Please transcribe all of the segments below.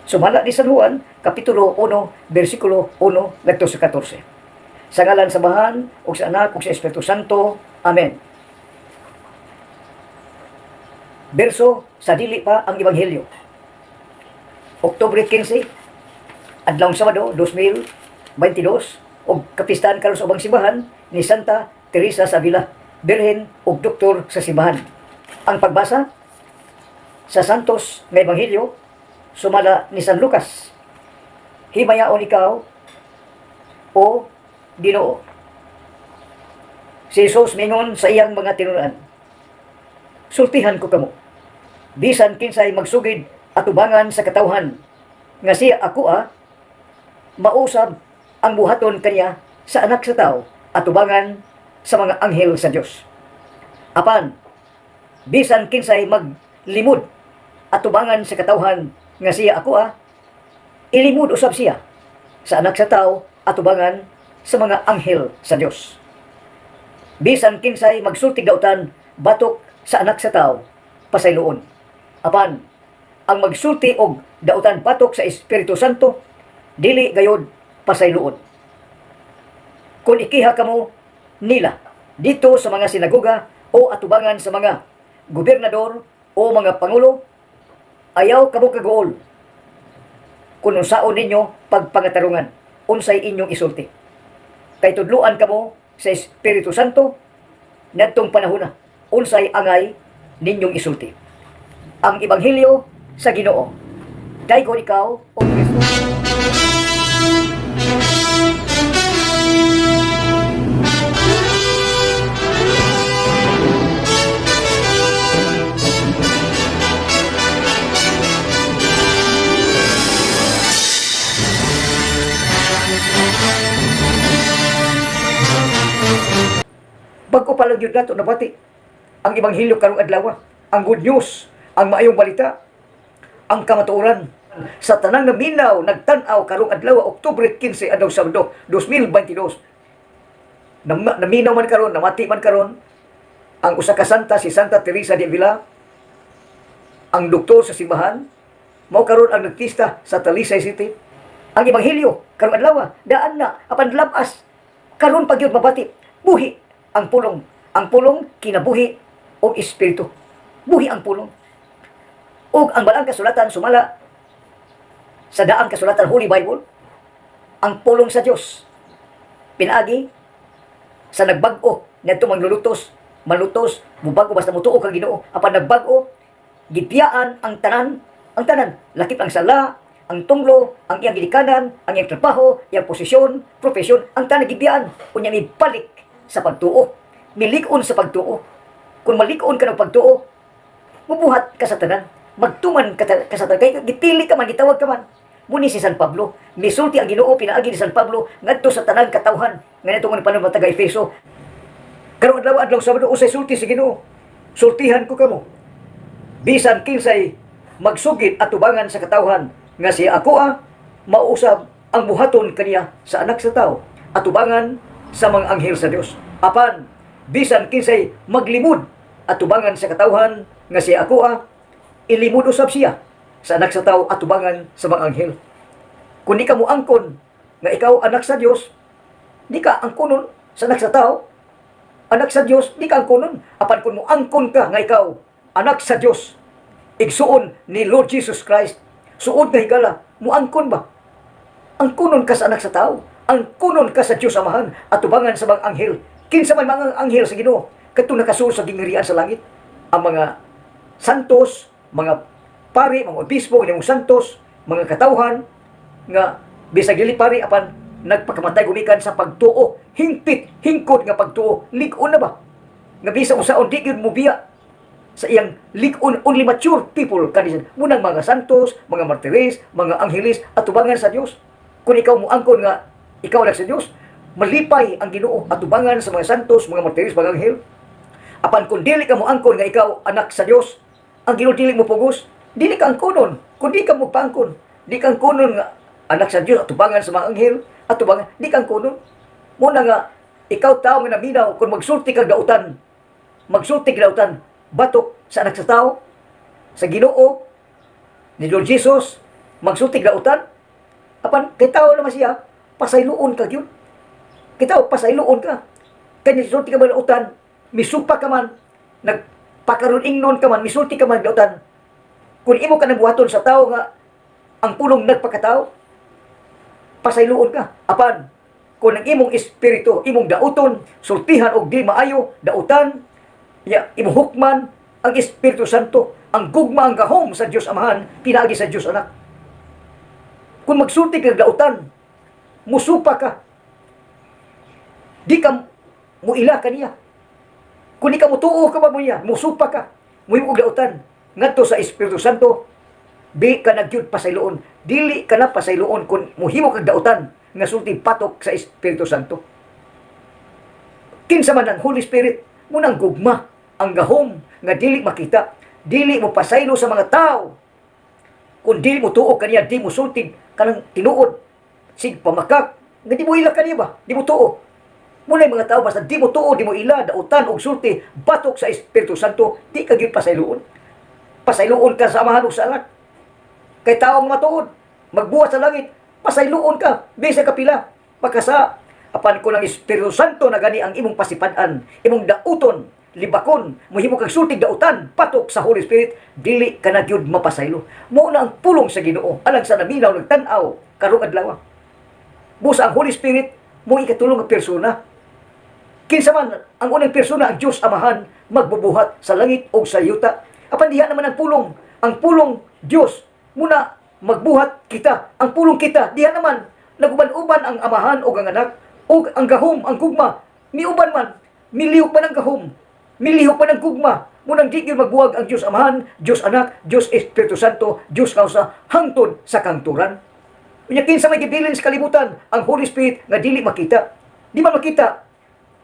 Sumala ni San Juan, Kapitulo 1, versikulo 1 ngadto sa 14. Sa ngalan sa Amahan, ug sa Anak, ug sa Espiritu Santo. Amen. Berso sa dili pa ang Ebanghelyo. Oktubre 15, adlawng Sabado, 2022, ug kapistahan karon sa ubang simbahan ni Santa Teresa sa Avila, Birhen ug doktor sa simbahan. Ang pagbasa sa Santos nga Ebanghelyo sumala ni San Lucas. Himayaon ikaw, o Ginoo. Si Jesus mingon sa iyang mga tinunan, "Sultihan ko kamo, bisan kinsay magsugid atubangan sa katawhan nga siya ako a, mausab ang buhaton kaniya sa Anak sa Tao atubangan sa mga anghel sa Dios. Apan bisan kinsay maglimod atubangan sa katawhan nga siya ako a, ilimod usab siya sa Anak sa Tao atubangan sa mga anghel sa Dios. Bisan kinsay magsultig dautan batok sa Anak sa Tao, pasayloon. Apan ang magsulti og dautan batok sa Espiritu Santo, dili gayod pasayloon. Kung ikiha kamo nila dito sa mga sinagoga o atubangan sa mga gobernador o mga pangulo, ayaw kamo kaguol kung unsaon ninyo pagpangatarungan, unsay inyong isulti. Kay tudluan kamo sa Espiritu Santo ngadtong panahona unsay angay ninyong isulti." Ang Ebanghelyo sa Ginoo. Daygon ikaw, O Kristo. Bag-o pa lang yun nato nabati ang Ebanghelyo karong adlaw, ang good news, ang maayong balita, ang kamatuoran. Sa tanang naminaw, nagtan-aw karong adlaw, Oktubre 15, adlaw Sabado, 2022. Naminaw man karon, namati man karon ang usa ka santa, si Santa Teresa de Avila, ang doktor sa simbahan, mao karon ang nagpista sa Talisay City. Ang Ebanghelyo karong adlaw, daan na apan labas karon pa gyud mabati. Buhi ang pulong. Ang pulong kinabuhi og espiritu. Buhi ang pulong. Ug ang balang kasulatan sumala sa daang kasulatan, Holy Bible, ang pulong sa Dios pinaagi sa nagbag-o ngadto manglulutos, malutos, mubag-o basta mutuo kang Ginoo. Apan nagbag-o, gibiyaan ang tanan, ang tanan, lakip ang sala, ang tunglo, ang iyang gilikanan, ang iyang trabaho, iyang posisyon, profesyon, ang tanan gibiyaan. Unya mibalik sa pagtuo, milig-on sa pagtuo. Kung malig-on ka ng pagtuo, mubuhat ka sa tanan, magtuman ka sa tanan, kay gipili ka man, gitawag ka man. Muni si San Pablo, misulti ang Ginoo pinaagi ni San Pablo ngadto sa tanang katawhan ngadto nga panahon taga Efeso. Karong adlaw, adlaw Sabado, usay sulti sa Ginoo. "Sultihan ko kamo. Bisan kinsay magsugid atubangan sa katawhan nga siya ako a, mausab ang buhaton kaniya sa Anak sa Tao atubangan sa mga anghel sa Dios. Apan bisan kinsay maglimod atubangan sa katawhan nga siya ako a, ilimod usab siya sa Anak sa Tao atubangan sa mga anghel." Kung di ka mo angkon nga ikaw anak sa Dios, di ka angkonon sa Anak sa Tao. Anak sa Dios, di ka angkonon. Apan kung mo angkon ka nga ikaw anak sa Dios, igsuon ni Lord Jesus Christ, suod nga higala, mo angkon ba? Angkonon ka sa Anak sa Tao. Angkonon ka sa Dios Amahan atubangan sa mga anghel. Kinsa man mga anghel sa Ginoo? Kadtong nakasuod sa gingharian sa langit. Ang mga santos, mga pari, mga obispo, mga santos, mga katawhan nga bisag dili pari apan nagpakamatay gumikan sa pagtuo, hingpit, hingkod nga pagtuo, lig-on na ba? Nga bisan unsaon di gyud mobiya sa iyang lig-on, only mature people kani munang mga santos, mga martires, mga angheles atubangan sa Dios. Kung ikaw moangkon nga ikaw anak sa Dios, malipay ang Ginoo atubangan sa mga santos, mga martires, mga anghel. Apan kung dili ka moangkon nga ikaw anak sa Dios, ang Ginoo dili mo pugos, dili ka angkonon. Kung di ka mopaangkon, di ka angkonon nga anak sa Dios atubangan sa mga anghel, atubangan, di ka angkonon. Muna nga ikaw tao nga naminaw, kung magsulti kag dautan, magsulti kag dautan batok sa Anak sa Tao, sa Ginoo ni Lord Jesus, Magsulti dautan, apan kay tao naman siya, pasayloon ka gyud. Kay tao, pasayloon ka. Kay nisulti ka man dautan, misupa ka man, nagpakaron ingnon ka man, misulti ka man dautan. Kung imo ka buhaton sa tao nga ang Pulong nagpakatao, pasayloon ka. Apan, kung ang imong espiritu, imong dauton, sultihan og di maayo, dautan, ya, imong hukman, ang Espiritu Santo, ang gugma, ang gahom sa Dios Amahan, pinaagi sa Dios Anak. Kung magsulti ka dautan, musupa ka. Di ka muila kaniya. Kung di ka mutuo ka ba mo niya, musupa ka. Muhimo og dautan. Ngadto sa Espiritu Santo, di ka na gyud pasayloon. Dili ka na pasayloon kung muhimo kag dautan nga sulti patok sa Espiritu Santo. Kinsa man ang Holy Spirit, munang gugma, ang gahom nga dili makita, dili mo pasaylo sa mga tao. Kung dili mo tuo kaniya, di mo sulti kanang tinuod, sig pamakak, nga di mo ila kaniya ba? Di mo tuo. Muna mga tao, basta di mo tuo, di mo ila, dautan og sulti, batok sa Espiritu Santo, di ka gyud pasayloon. Pasayloon ka sa Amahan ug sa Anak. Kay taong matuod, magbuhat sa langit, pasayloon ka, bisa kapila, pagkasa, apan kung ang Espiritu Santo na gani ang imong pasipad-an, imong dauton, libakon, muhimo kag sultig dautan, patok sa Holy Spirit, dili ka na gyud mapasaylo. Mao na ang pulong sa Ginoo, alang sa naminaw nagtan-aw karong adlaw. Busa ang Holy Spirit mo ikatulong nga persona. Kinsa man ang unang persona, ang Dios Amahan magbubuhat sa langit o sa yuta. Apan diha naman ang pulong, ang pulong Dios muna magbuhat kita, ang pulong kita diha naman naguban-uban ang Amahan ug ang Anak ug ang gahom, ang gugma. Miuban man, milihok man ang gahom, milihok man ang gugma. Munang di gyud magbuwag ang Dios Amahan, Dios Anak, Dios Espiritu Santo, Dios Kausa hangtod sa kangturan. Unya kinsa may gibilin sa kalibutan? Ang Holy Spirit nga dili makita. Di man makita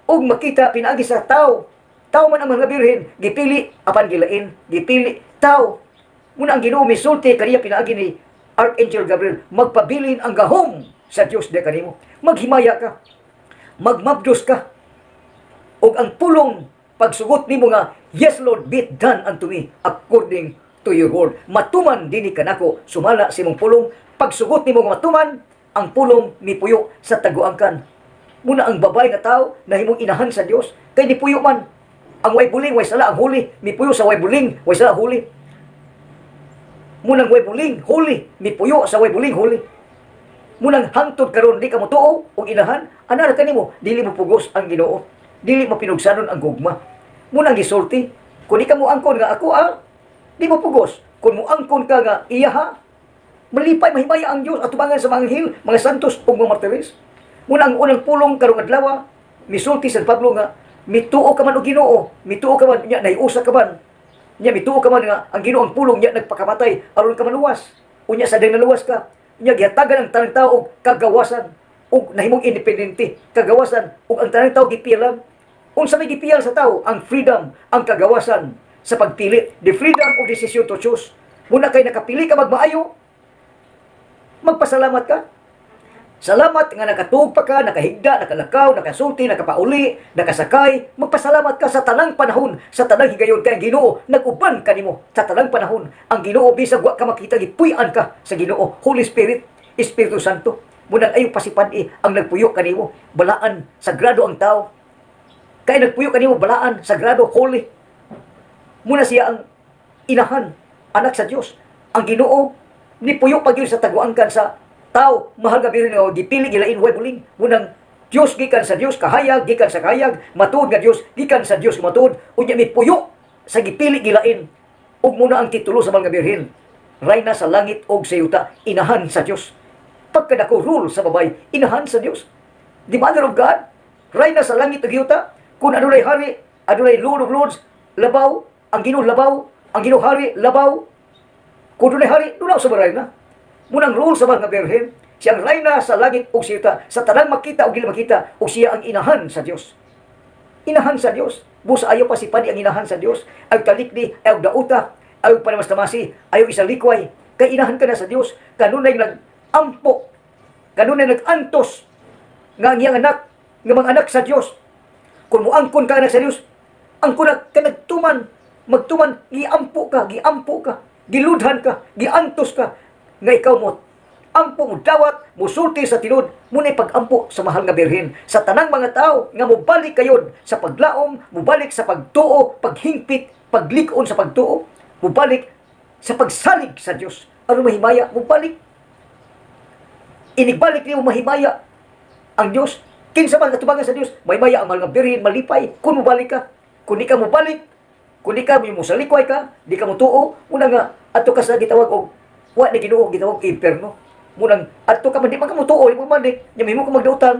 ug makita pinaagi sa tao. Tao man ang mga birhen, gipili apan gilain, gipili tao. Muna ang Ginoo misulti kaniya pinaagi ni Archangel Gabriel, magpabilin ang gahom sa Dios di kanimo. Maghimaya ka. Magmabdos ka. Ug ang pulong pagsugot nimo nga, "Yes Lord, be it done unto me according to your word." Matuman dinhi kanako sumala sa imong pulong. Pagsugot nimo nga matuman, ang pulong mipuyo sa taguangkan. Muna ang babay nga tao nahimong inahan sa Dios kay nipuyo man ang way buling, way sala ang huli, mipuyo sa way buling, way sala huli. Munang way buling, huli, mipuyo sa way buling, huli. Munang hangtod karon di ka motuo og inahan, ana ra kanimo, dili mo pugos ang Ginoo. Dili mo pinugsanon ang gugma. Munang gisulti, kung di ka mo angkon nga ako ah, di mo pugos. Kung mo angkon ka nga iya ha, malipay, mahimaya ang Dios atubangan sa mga anghel, mga santos ug mga martires. Muna ang unang pulong karong adlaw, misulti San Pablo nga mituo ka man og Ginoo, mituo ka man nya nahiusa ka man. Nya mituo ka man nga ang Ginoo ang pulong nya nagpakamatay aron ka maluwas. Unya sa dayang naluwas ka, nya gihatagan ang tanang tao og kagawasan ug nahimong independente, kagawasan ug ang tanang tao gipiyalan. Unsa may gipiyal sa tao? Ang freedom, ang kagawasan sa pagpili, the freedom of decision to choose. Muna kay nakapili ka magmaayo, magpasalamat ka. Salamat nga nakatuog pa ka, nakahigda, nakalakaw, nakasulti, nakapauli, nakasakay. Magpasalamat ka sa tanang panahon, sa tanang higayon kay ang Ginoo nag-uban kanimo sa tanang panahon. Ang Ginoo bisag wa ka makita, gipuy-an ka sa Ginoo. Holy Spirit, Espiritu Santo. Munang ayo pasipad-i ang nagpuyo kanimo. Balaan, sagrado ang tao. Kay nagpuyo kanimo balaan, sagrado, holy. Muna siya ang inahan, anak sa Dios. Ang Ginoo nipuyo pa gyud sa taguangkan sa tao, mahal nga birhen nga gipili gilain way buling. Munang Dios gikan sa Dios, kahayag gikan sa kahayag, matuod nga Dios gikan sa Dios matuod, unya mipuyo sa gipili gilain. Ug muna ang titulo sa mga birhen, rayna sa langit ug sa yuta, inahan sa Dios. Pagkadako rule sa babay, inahan sa Dios. The Mother of God, rayna sa langit ug yuta. Kung adunay hari, adunay Lord of Lords, labaw, ang Ginoo labaw, ang Ginoo hari, labaw. Kung dunay hari, doon sa rayna. Munang rule sa mga birhen, siya ang rayna sa langit ug sa yuta, sa tanang makita o dili makita, ug siya ang inahan sa Dios. Inahan sa Dios. Busa ayaw pasipadi ang inahan sa Dios. Ayaw talikdi, ayaw dauta, ayaw panamastamasi, ayaw isalikway. Kay inahan ka na sa Dios. Kanunay nag-ampo, kanunay nag-antos nga ang iyang anak, nga mga anak sa Dios. Kung muangkon ka anak sa Dios, angkon na ka nagtuman, magtuman, giampo ka, giampo ka, giludhan ka, giantos ka. nga ikaw mo ampo, mo dawat, musulti sa tinuod. Mao na pag-ampo sa Mahal nga Birhen sa tanang mga tao nga mobalik kayon sa paglaom, mobalik sa pagtuo, paghingpit, paglig-on sa pagtuo, mobalik sa pagsalig sa Dios aron mahimaya. Mobalik, inigbalik nimo, mahimaya ang Dios. Kinsa man katubangan sa Dios, mahimaya ang Mahal nga Birhen, malipay kung mobalik ka. Kung di ka mobalik, kung di ka mosalikway ka, di ka motuo, muna nga adto ka sa gitawag og wa ni Ginoo, gitawag impierno. Munang adto ka man, di man ka motuo, di mo balik nya, mahimo ka magdautan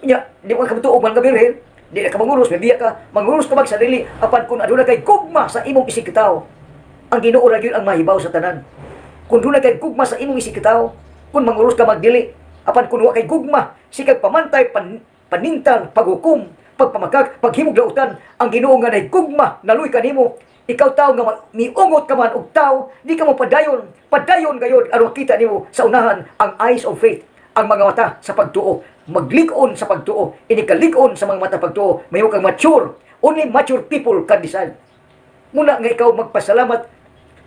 nya, di man ka motuo Mahal nga Birhen, di na ka manguros, may biya ka, manguros ka magsarili. Apan kung aduna kay gugma sa imong isig katawo, ang Ginoo ra gyud ang mahibaw sa tanan. Kung duna kay gugma sa imong isig katawo, kung manguros ka, magdili. Apan kung wa kay gugma, sikag pamantay, panintal, paghukom, pagpamakak, paghimog lautan, ang Ginoo nga nay gugma naluy kanimo. Ikaw tao nga miungot ka man og tao, di ka mo padayon, padayon gayod aron makita nimo sa unahan ang eyes of faith, ang mga mata sa pagtuo, maglig-on sa pagtuo. Ini kalig-on sa mga mata pagtuo, mahimo kang mature. Only mature people can decide. Muna nga ikaw magpasalamat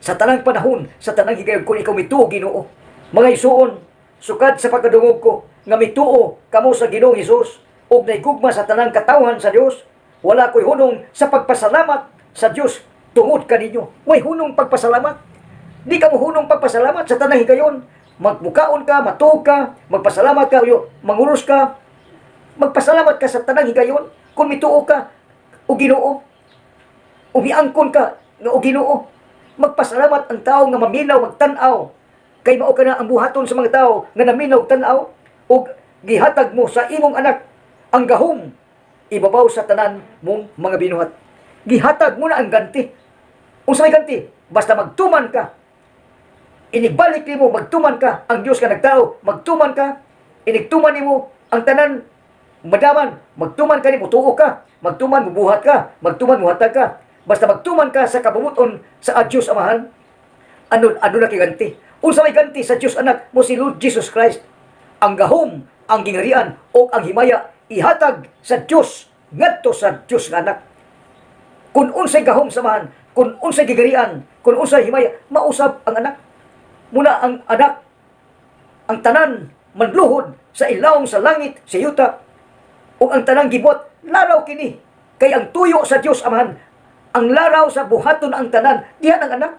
sa tanang panahon, sa tanang higayon kung ikaw mituo Ginoo. Mga isuon, sukad sa pagkadungog ko nga mituo kamo sa Ginoong Hesus ug naigugma sa tanang katawhan sa Dios, wala ko'y hunong sa pagpasalamat sa Dios tungod kaninyo. Way hunong pagpasalamat. Di ka mo hunong pagpasalamat sa tanang higayon. Magmukaon ka, matuog ka, magpasalamat ka, yo, manguros ka, magpasalamat ka sa tanang higayon kung mituo ka o Ginoo. Umiangkon ka nga o Ginoo. Magpasalamat ang tao nga maminaw, magtan-aw. Kay mao ka na ang buhaton sa mga tao nga naminaw, tan-aw ug gihatag mo sa imong anak ang gahom ibabaw sa tanan mong mga binuhat. Gihatag mo na ang ganti. Unsa may ganti? Basta magtuman ka. Inigbalik nimo, magtuman ka ang Dios nga nagtao, magtuman ka, inigtuman nimo ang tanan madaman, magtuman ka nimo, tuo ka, magtuman, mubuhat ka, magtuman, muhatag ka. Basta magtuman ka sa kabumuton sa Dios Amahan, ano ano na kay ganti? Unsa may ganti sa Dios Anak mo? Si Lord Jesus Christ. Ang gahom, ang gingarian o ang himaya ihatag sa Dios ngadto sa Dios nga Anak. Kung unsay gahom sa Amahan, kung unsay gigarian, kung unsay himaya, mausab ang Anak. Muna ang Anak, ang tanan manluhod sa ilawom sa langit, sa yuta, ug ang tanang gibuhat laraw kini kay ang tuyo sa Dios Amahan, ang laraw sa buhaton ang tanan diha ng Anak.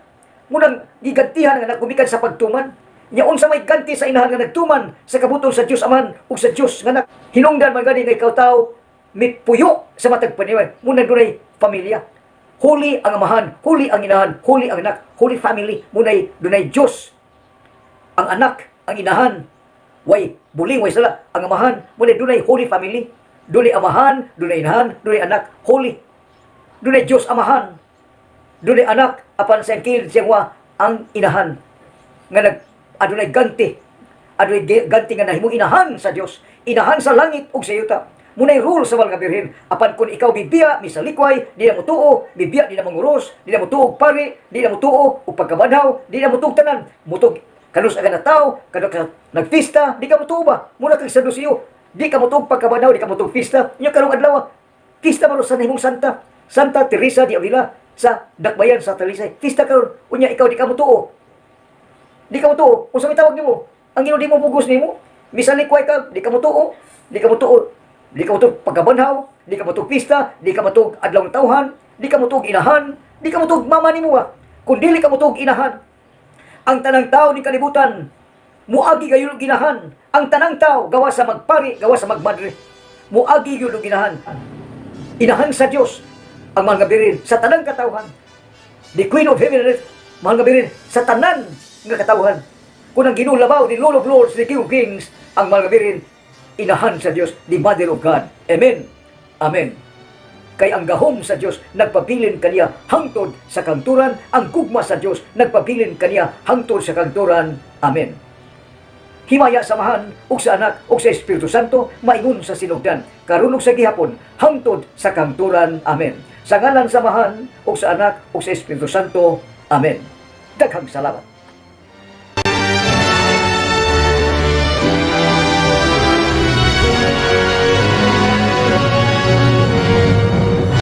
Munang gigantihan ang Anak gumikan sa pagtuman nya. Unsa may ganti sa Inahan nga nagtuman sa kabut-on sa Dios Amahan ug sa Dios nga Anak? Hinungdan man gani nga ikaw tao mipuyo sa matag panimalay, munang dunay pamilya. Holy ang Amahan, holy ang Inahan, holy ang Anak, holy family. Munay dunay Dios ang Anak, ang Inahan, way buling, way sala, ang Amahan, muna dunay holy family. Dunay Amahan, dunay Inahan, dunay Anak, holy. Dunay Diyos Amahan, dunay Anak, apan sa kilid siyang wa ang Inahan. Nga adunay ganti, adunay ganti nga nahimong Inahan sa Dios, Inahan sa langit ug sa yuta. Munay rule sa Mahal nga Birhen. Apan kung ikaw bibiya, misalikway, di na mo tuo, bibiya, di na manguros, di na mo tuo og pari, di na mo tuo og pagkabanhaw, di na mo tuo tanan, mutug kanus aga na tao, kanu ka nagpista, di ka mo tuo ba? Muna kag Sadusiyo, di ka mo tuo pagkabanhaw, di ka mo tuo pista. Nya karong adlaw, pista man sa nahimong santa. Santa Teresa de Avila sa Dakbayan sa Talisay. Pista karon, unya ikaw di ka mo tuo. Di ka mo tuo. Unsa may tawag nimo? Ang Ginoo di mo pugos nimo. Misalikway ka, di ka mo tuo. Di ka mo tuo. Di ka mo tuo pagkabanhaw, di ka mo tuo pista, di ka mo tuo adlaw ng tawhan, di ka mo tuo Inahan, di ka mo tuo mama nimo ba? Kung dili ka mo tuo Inahan, ang tanang tao ni kalibutan muagi gayon og Inahan. Ang tanang tao gawa sa magpari, gawa sa magmadre. Muagi gyud og Inahan. Inahan sa Dios ang Mahal nga Birhen sa tanang katawhan. The Queen of Heaven and Earth, Mahal nga Birhen sa tanan nga katawhan. Kung ang Ginoo labaw, the Lord of Lords, the King of Kings, ang Mahal nga Birhen, Inahan sa Dios, the Mother of God. Amen. Amen. Kay ang gahom sa Dios nagpabilin kaniya hangtod sa kangturan, ang gugma sa Dios nagpabilin kaniya hangtod sa kangturan. Amen. Himaya sa Amahan ug sa Anak ug sa Espiritu Santo, maingon sa sinugdan, karon ug sa gihapon, hangtod sa kangturan. Amen. Sa ngalan sa Amahan ug sa Anak ug sa Espiritu Santo. Amen. Daghang salamat.